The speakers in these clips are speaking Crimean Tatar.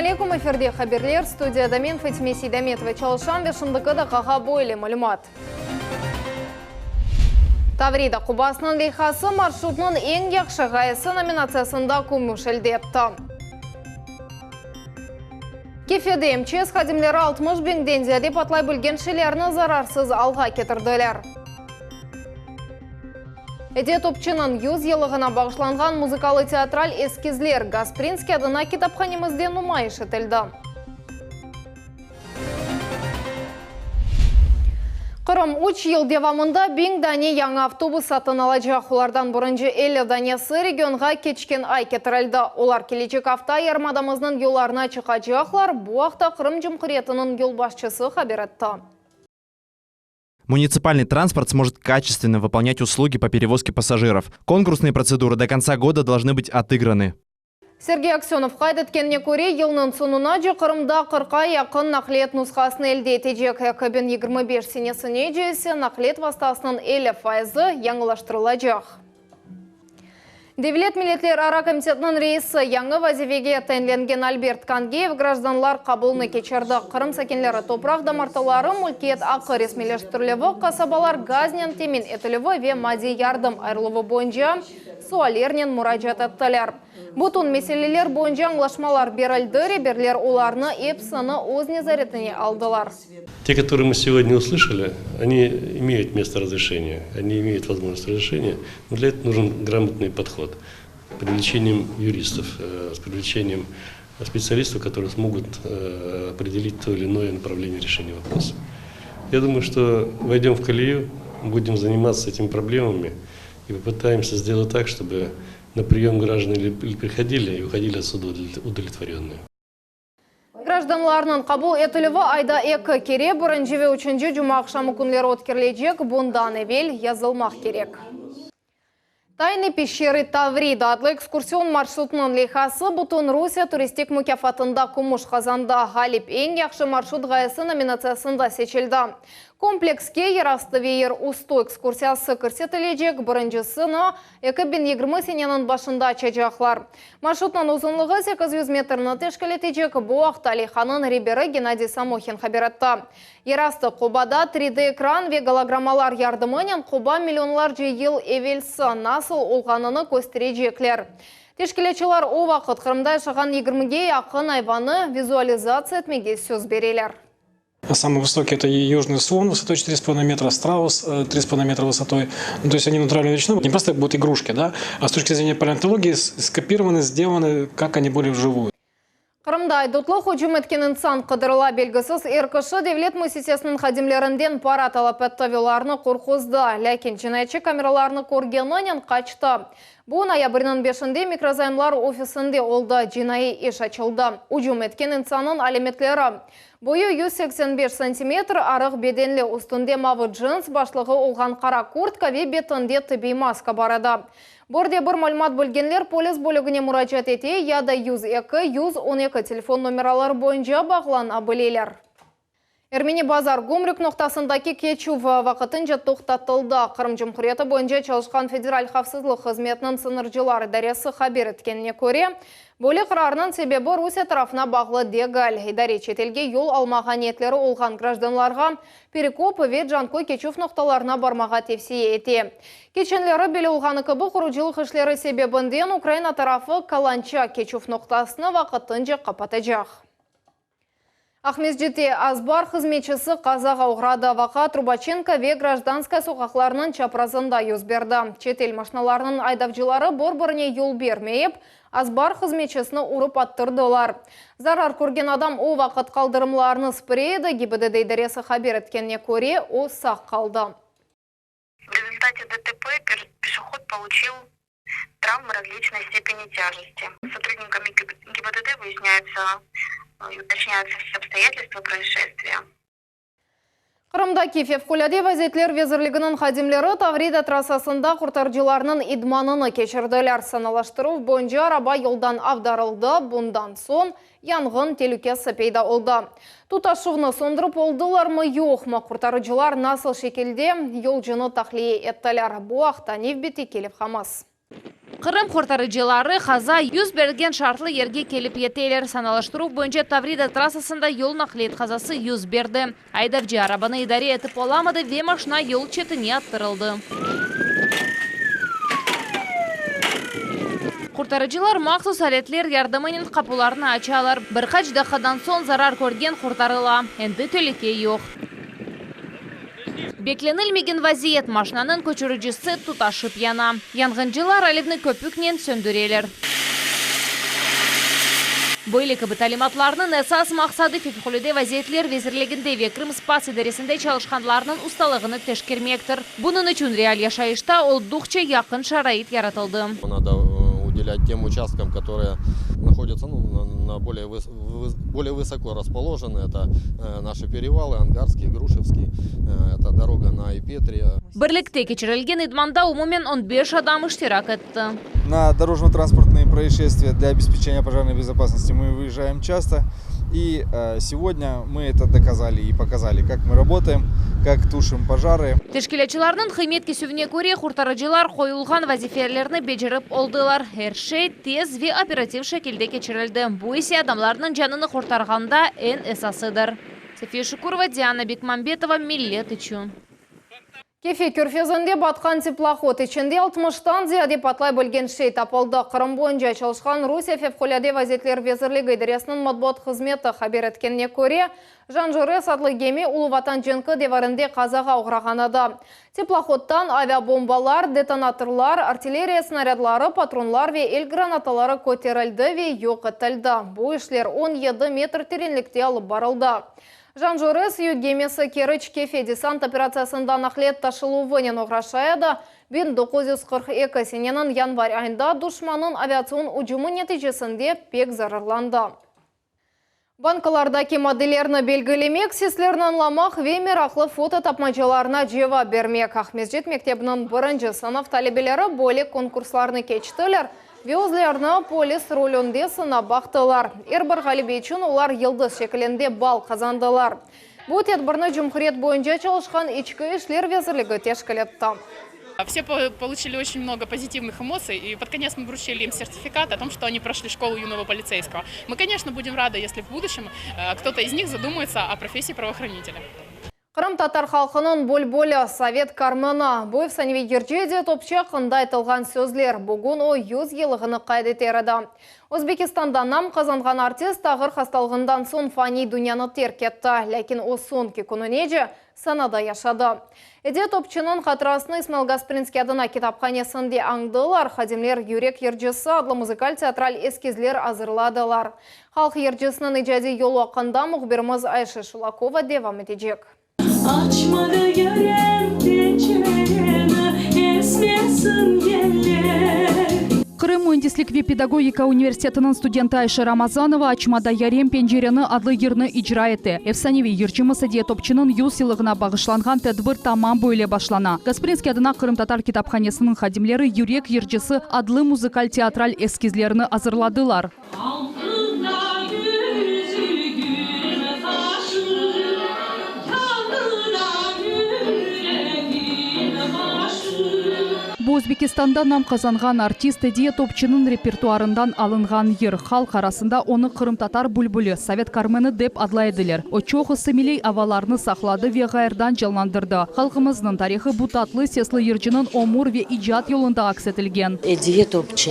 Selâm aleyküm, efirde haberler, studiyada men Fatime Seydametova çalışam ve şimdiki daqqağa böyle malümat. Tavrida qubasınıñ leyhası marşrutnıñ eñ yahşı ğayesi nominatsiyasında kümüş elde etti. Kefede MÇS hadimleri 60 biñden ziyade patlay bilgen şeylerni zararsız alğa ketirdiler. Ediye Topçınıñ 100 yıllığına bağışlanğan muzıkalı-teatral eskizler Gasprinskiy adına kitaphanemizde numayış etildi. Qırım üç yıl devamında biñ dane yañı avtobus satın alacaq. Olardan birinci 50 danesi regionğa keçken ay ketirildi. Olar kelecek afta yarımadamıznıñ yollarına çıqacaqlar. Bu aqta Qırım Cumhuriyetiniñ yolbaşçısı haber etti. Муниципальный транспорт сможет качественно выполнять услуги по перевозке пассажиров. Конкурсные процедуры до конца года должны быть отыграны. Sergey Aksönov qayd etkenine köre, yılnıñ soñunace Qırımda qırqqa yaqın naqliyat nusqasını elde etecek, 2025 senesinece ise naqliyat vastasınıñ 50 fayızı yañılaştırılacaq. Devlet milletlerara komitetiniñ reisi, yañı vazifege tayinlengen Albert Kangiyev grajdanlar qabulını keçirdi. Qırım sakinleri topraq damartıları, mülkiyet aqqı resmiyleştirilüvi, qasabalar gaznen temin etilüvi ve maddiy yardım ayırıluvı boyunca suallernen muracaat ettiler. Bütün meseleler boyunca añlaşmalar berildi, reberler olarnı episini öz nezaretine aldılar. Те, которые мы сегодня услышали, они имеют место разрешения, они имеют возможность разрешения, но для этого нужен грамотный подход с привлечением юристов, с привлечением специалистов, которые смогут определить то или иное направление решения вопроса. Я думаю, что войдем в колею, будем заниматься этими проблемами и попытаемся сделать так, чтобы на прием граждане приходили и уходили отсюда удовлетворенные. Grajdanlarnıñ qabul etilüvi ayda eki kere, birinci ve üçünci cumaaqşamı künleri ötkerilecek, bundan evel yazılmaq kerek. Tayny peşçerı Tavrida adlı ekskursion marşrutınıñ leyhası Bütün Rusiye turistik mukâfatında kümüş qazandı. Ğalip Eñ yahşı marşrut ğayesi nominatsiyasında seçildi. Komplekske yerastı ve yer üstü ekskursiyası kirsetilecek, birincisini 2020 seneniñ başında açacaqlar. Marşrutnıñ uzunlığı 800 metrni teşkil etecek. Bu aqta leyhanıñ reberi Gennadiy Samohin haber etti. Yerastı qobada 3D ekran ve gologrammalar yardımınen qoba millionlarca yıl evelsi nasıl olğanını kösterecekler. Teşkilâtçılar o vaqıt Qırımda yaşağan yigirmige yaqın ayvanı vizualizatsiya etmege söz bereler. Самый высокий это южный слон высотой 4,5 метра, страус 3,5 метра высотой. Ну, то есть они натуральную величину, не просто будут игрушки, да, а с точки зрения палеонтологии скопированы, сделаны, как они были вживую. Qırımda aydutlıq ücüm etken insan qıdırıla. Belgisiz er kişi devlet müessisesiniñ hadimlerinden para talap etti ve olarnı qorquzdı. Lâkin cinayetçi kameralarnı körgeninen qaçtı. Bu, noyabrniñ beşinde mikrozaymlar ofisinde oldı. Cinaiy iş açıldı. Ücüm etken insannıñ alâmetleri, boyu 185 santimetr, arıq bedenli, üstünde mavı cins başlığı olğan qara kurtka ve betinde tıbbiy maska bar edi. Bir de bir malümat bilgenler polis bölügine muracaat ete ya da 102 112 telefon nomeraları boyunca bağlana bileler. Ermeni Bazar gümrük noqtasındaki keçüv vaqtınca toqtatıldı. Qırım Cumhuriyeti boyunca çalışqan Federal havfsızlıq hızmetiniñ sıñırcılar idaresi haber etkenine köre, böyle qararnıñ sebebi Rusiye tarafına bağlı degil. İdare çetelge yol almağa niyetleri olğan grajdanlarğa Perekop ve Canköy keçüv noqtalarına barmağa tevsiye ete. Keçenleri belli olğanı kibi, qurucılıq işleri sebebinden Ukraina tarafı Kalançak keçüv noqtasını vaqtınca qapatacaq. Aqmescitte azbar hızmetçisi qazağa oğradı. Vaqia Trubaçenko ve Grajdanskaya soqaqlarınıñ çaprazında yüz berdi. Çetel maşinalarınıñ aydavcıları bir-birine yol bermeyip, azbar hızmetçisini urıp attırdılar. Zarar körgen adam o vaqıt qaldırımlarnı sipire edi, GİBDD idaresi haber etkenine köre, o sağ qaldı. V rezultate DTP peşehod poluçil travmı razliçnoy stepeni tâjesti. Sotrudnikami GİBDD vıyasnâyutsa i utoçnâyutsa vse obstoyatelstva proisşestviya. Qırımdaki Fevqulâde vaziyetler vezirliginiñ hadimleri Tavrida trassasında qurtarıcılarnıñ idmanını keçirdiler. Sanalaştıruv boyunca araba yoldan avdarıldı, bundan soñ yanğın telükesi peyda oldı. Tutaşuvnı söndürip oldılarmı, yoqmı, qurtarıcılar nasıl şekilde yolcunı tahliye ettiler, bu aqta nevbetteki levhamız. Qırım qurtarıcıları qaza 1bergen şartlı yerge kelip yeteler. Sanalaştıruv boyunca Tavrida trassasında yol naqliyet qazası 1berdi. Aydavcı arabanı idare etip olamadı ve maşina yol çetine attırıldı. Qurtarıcılar mahsus aletler yardımınen qapularnı açalar. Bir qaç daqqadan soñ zarar körgen qurtarıla. Endi telüke yoq. Beklenilmegen vaziyet, maşinanıñ köçüricisi tutaşıp yana. Yanğıncılar alevni köpüknen söndüreler. Böyle kibi talimatlarnıñ esas maqsadı Fevqulâde vaziyetler vezirliginde ve Krımspas idaresinde çalışqanlarnıñ ustalığını teşkermektir. Bunıñ içün real yaşayışta olduqça yaqın şarait yaratıldı. Надо уделять тем участкам, которые находятся ну, на более, более высоко расположены. Это наши перевалы, Ангарский, Грушевский, это дорога на Ай-Петри. Birlikte keçirilgen idmanda umumen 15 adam iştirak etti. На дорожно-транспортные происшествия для обеспечения пожарной безопасности мы выезжаем часто. И сегодня мы это доказали и показали, как мы работаем, как тушим пожары. Teşkilâtçılarnıñ qıymet kesüvine köre qurtarıcılar qoyulğan vazifelerni becerip oldılar. Er şey tez ve operativ şekilde keçirildi. Bu ise adamlarnıñ canını qurtarğanda eñ esasıdır. Safiye Şukurova, Diana Bekmambetova, Millet içün. Kefe körfezinde batqan teplohod içinde 60-tan ziyade patlay bilgen şey tapıldı. Qırım boyunca çalışqan Rusiye Fevqulâde vaziyetler vezirligi idaresiniñ matbuat hızmeti haber etkenine köre, Jan Jores adlı gemi Ulu Vatan cenki devirinde qazağa oğrağan edi. Teplohoddan aviabombalar, detonatorlar, artilleriya snarâdları, patronlar ve el granataları köterildi ve yoq etildi. Bu işler 17 metr terenlikte alıp barıldı. Jan Jores yük gemisi Keriç-Kefe desant operatsiyasında naqliyat taşıluvınen oğraşa edi. 1942 seneniñ yanvar ayında duşmannıñ aviatsion ücümi neticesinde pek zararlandı. Bankalardaki maddelerni belgilemek, seslerni añlamaq ve meraqlı foto tapmacalarına cevap bermek. Aqmescit mektebiniñ birinci sınıf talebeleri böyle konkurslarnı keçtiler ve özlerini polis rolünde sınap baqtılar. Er bir ğalebe içün olar yıldız şekilinde ball qazandılar. Bu tedbirni cumhuriyet boyunca çalışqan İçki işler vezirligi teşkil etti. Все получили очень много позитивных эмоций, и под конец мы вручили им сертификат о том, что они прошли школу юного полицейского. Мы, конечно, будем рады, если в будущем кто-то из них задумается о профессии правоохранителя. Qırımtatar halqınıñ bülbüli Sovet Karmeni. Bu efsaneviy yırcı Ediye Topçi aqqında aytılğan sözler. Bugün o 100 yıllığını qayd eter edi. Özbekistanda nam qazanğan artist ağır hastalığından soñ faniy dünyanı terk etti. Lâkin o soñki kününece sanada yaşadı. Ediye Topçiniñ hatırasını İsmail Gasprinskiy adına kitaphanesinde añdılar, hadimler Yürek yırcısı adlı muzıkal-teatral eskizler azırladılar. Halq yırcısınıñ icadiy yolu aqqında mühbirimiz Ayşe Şulakova devam etecek. Açmadı yarem pencereni, esmesin yeller. Qırım müendislik ve pedagogika universitetiniñ studenti Ayşe Ramazanova Açmada yarem pencereni adlı yırnı icra ete. Efsaneviy yırcımız Ediye Topçınıñ 100 yıllığına bağışlanğan tedbir tamam böyle başlana. Gasprinskiy adına qırımtatar kitaphanesiniñ hadimleri Yürek yırcısı adlı muzıkal-teatral eskizlerini azırladılar. Altında yüzügim taşı, Yanına yüregim başı. Bu Özbekistanda nam qazanğan artist Ediye Topçınıñ repertuarından alınğan yır. Halq arasında onı qırımtatar bülbüli, sovet Karmeni dep adlay ediler. O çoqusı milliy avalarnı saqladı ve ğayrıdan canlandırdı. Halqımıznıñ tarihı bu tatlı sesli yırcınıñ ömür ve icat yolunda aks etilgen. Ediye Topçı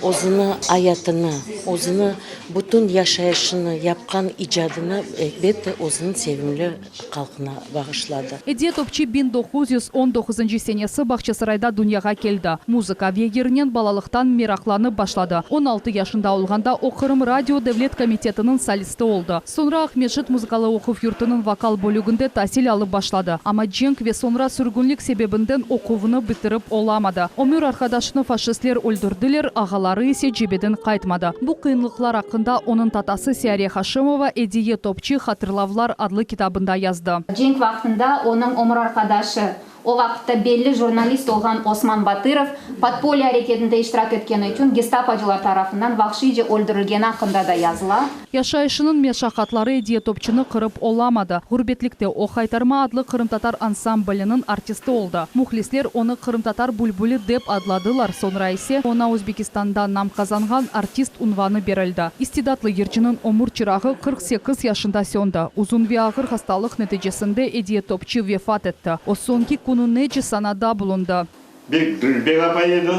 özüni ayatını, özüni bütün yaşayışını, yapqan icadını, elbette, özüniñ sevimli halqına bağışladı. Ediye Topçi 1919-ncı senesi Bağçasarayda dünyağa keldi. Muzıka ve yırnen balalıqtan meraqlanıp başladı. 16 yaşında olğanda o Qırım radio devlet komitetiniñ solisti oldı. Soñra Aqmescit muzıkalı oquv yurtunıñ vokal bölüginde tasil alıp başladı. Amma cenk ve soñra sürgünlik sebebinden oquvını bitirip olamadı. Ömür arqadaşını faşistler öldürdiler, ağaları ise cebeden qaytmadı. Bu qıyınlıqlar aqqında onıñ tatası Siyare Haşimova Ediye Topçi hatırlavlar adlı kitabında yazdı. Cenk vaqtında onıñ ömür arqadaşı. O vaqıtta belli jurnalist olğan Osman Batırov, podpolye areketinde iştirak etkeni içün gestapocılar tarafından vahşiyce öldürilgeni aqqında da yazıla. Yaşayışınıñ meşaqatları Ediye Topçunı qırıp olamadı. Ğurbetlikte o Haytarma adlı qırımtatar ansambliniñ artisti oldı. Mühlisler onı Qırımtatar bülbüli dep adladılar, soñra ise oña Özbekistanda nam qazanğan artist unvanı berildi. İstidatlı yırcınıñ ömür çırağı 48 yaşında söndi. Uzun ve ağır hastalıq neticesinde Ediye Topçı vefat etti. O soñki kününece sanada bulundı. Bek dülber apay edi.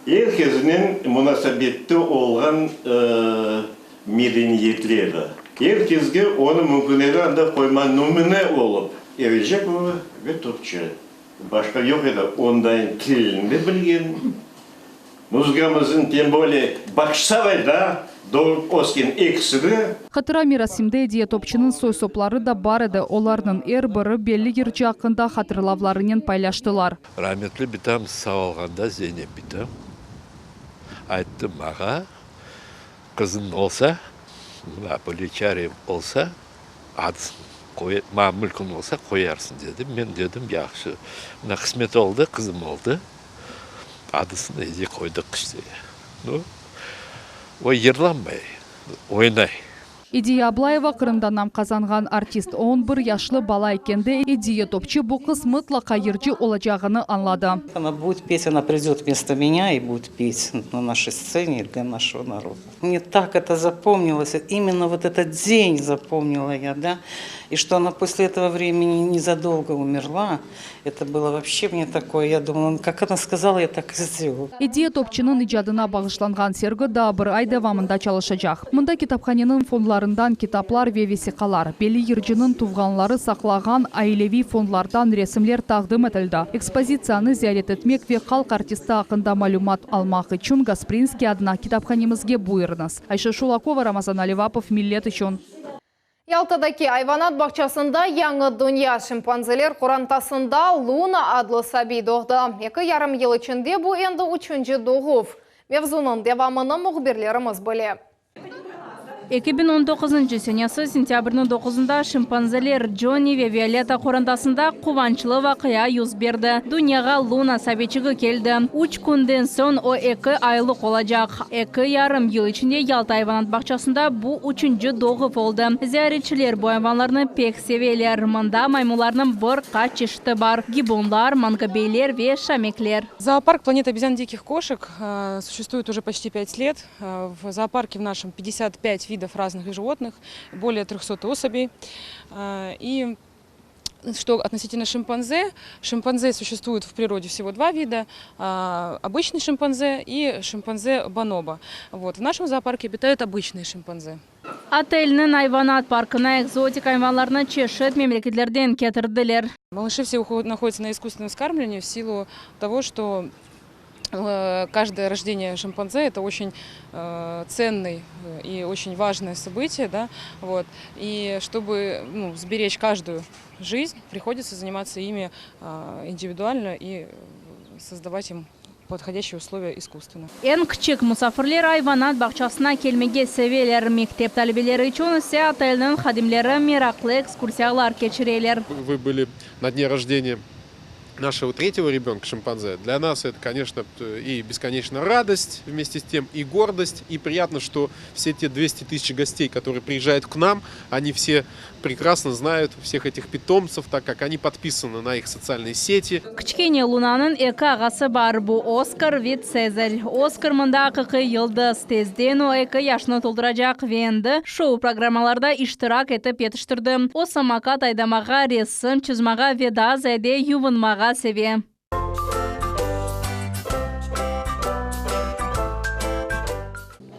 Er kesnen munasebette olğan medeniyetli edi. Er kesge onı mümkün edi anda qoyma nümüne olıp, Erecepova ve Topçı. Başqa yoq edi ondayın tilini de bilgen. Muzıkamıznıñ tem bole Bağçasarayda doğıp ösken ekisi de. Hatıra merasimde Ediye Topçınıñ soy-sopları da bar edi, olarnıñ er biri belli yırcı aqqında hatırlavlarınen paylaştılar. Rametli bitam sağ olğanda Zeynep bitam ayttı mağa, qızıñ olsa, mına böyle çare olsa, adısın qoy, mañ mülküñ olsa qoyarsıñ dedi. Men dedim, yahşı, mına qısmet oldı, qızım oldı, adısın Ediye qoydıq işte. Nu, o yırlanmay, oynay. Ediye Ablayeva, Qırımda nam qazanğan artist. On bir yaşlı bala ekende Ediye Topçı bu qız mıtlaqa yırcı olacağını añladı. Ona будет петь, ona придет вместо меня и будет петь на нашей сцене для нашего народа. Мне так это запомнилось, именно вот этот день запомнила я, да, и что она после этого времени незадолго умерла, это было вообще мне такое, я думала, ну, как она сказала, я так и сделаю. Ediye Topçınıñ icadına bağışlanğan sergi daa bir ay devamında çalışacaq. Mında kitaphaneniñ fondlarından kitaplar ve vesiqalar, belli yırcınıñ tuvğanları saqlağan aileviy fondlardan resimler taqdim etildi. Ekspozitsiyanı ziyaret etmek ve halq artisti aqqında malümat almaq içün Gasprinskiy adına kitaphanemizge buyurıñız. Ayşe Şulakova, Ramazan Alivapov, Millet içün. Yaltadaki ayvanat bağçasında yañı dünya, şimpanzeler qorantasında Luna adlı sabiy doğdı. Eki yarım yıl içinde bu endi üçünci doğuv. Mevzunıñ devamını mühbirlerimiz bile. 2019 senesi sentâbrniñ doquzında şimpanzeler Conni ve Violetta qorantasında quvançlı vaqia yüz berdi, dünyağa Luna sabiyçigi keldi. Üç künden soñ o eki aylıq olacaq. Eki yarım yıl içinde Yalta ayvanat bağçasında bu üçünci doğuv oldı. Ziyaretçiler bu ayvanlarnı pek seveler. Mında maymunlarnıñ bir qaç çeşiti bar, gibbonlar, mangobeyler ve şamekler. Зоопарк Планета обезьян диких кошек существует уже почти пять лет. В зоопарке в нашем 55 видов разных животных, более 300 особей. И что относительно шимпанзе, шимпанзе существует в природе всего два вида, обычный шимпанзе и шимпанзе бонобо. Вот. В нашем зоопарке обитают обычные шимпанзе. Otelniñ ayvanat parkına ekzotik ayvanlarnı çeşit memleketlerden ketirdiler. Малыши все находятся на искусственном вскармливании в силу того, что каждое рождение шимпанзе это очень ценный и очень важное событие, да, вот. И чтобы ну, сберечь каждую жизнь, приходится заниматься ими индивидуально и создавать им подходящие условия искусственно. Eñ kiçik musafirler ayvanat bağçasına kelmege seveler. Mektep talebeleri içün ise otelniñ hadimleri meraqlı ekskursiyalar keçireler. Вы были на дне рождения нашего третьего ребенка, шимпанзе. Для нас это, конечно, и бесконечная радость вместе с тем, и гордость, и приятно, что все те 200 тысяч гостей, которые приезжают к нам, они все прекрасно знают всех этих питомцев, так как они подписаны на их социальные сети. Kiçkene Lunanıñ eki ağası bar, bu Oskar ve Tsezar. Oskar mında aqiqiy yıldız. Tezden o eki yaşını tolduracaq ve endi şou programmalarda iştirak etip yetiştirdi. O samokat aydamağa, resim çizmağa ve daa ziyade yuvunmağa seve.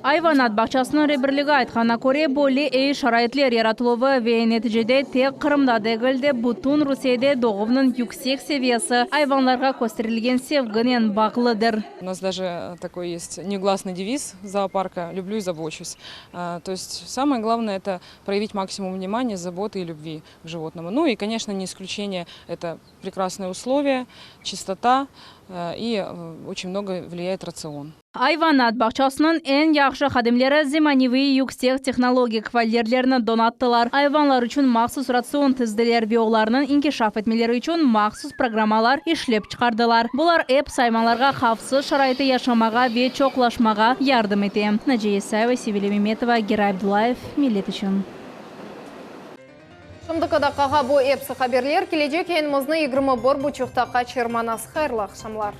Ayvanat bağçasınıñ reberligi aytqanına köre, böyle eyi şaraitler yaratıluvı ve neticede tek Qırımda degil de, bütün Rusiyede doğuvnıñ yüksek seviyesi ayvanlarğa kösterilgen sevginen bağlıdır. У нас даже такой есть негласный девиз зоопарка «Люблю и забочусь». То есть самое главное – это проявить максимум внимания, заботы и любви к животному. Ну и, конечно, не исключение – это прекрасные условия, чистота. И очень много влияет рацион. Ayvanat bağçasınıñ eñ yahşı hadimleri zemaneviy yüksek tehnologik volyerlerni donattılar, ayvanlar içün mahsus ratsion tizdiler ve olarnıñ inkişaf etmeleri içün mahsus programmalar işlep çıqardılar. Bular episi ayvanlarğa havfsız şaraitte yaşamağa ve çoqlaşmağa yardım ete. Naciye İsayeva, Sevilya Memetova, Geray Abdullayev, Millet içün. Şimdiki daqqağa bu episi haberler. Kelecek yayınımıznı 21 buçuqta qaçırmañız. Hayırlı aqşamlar.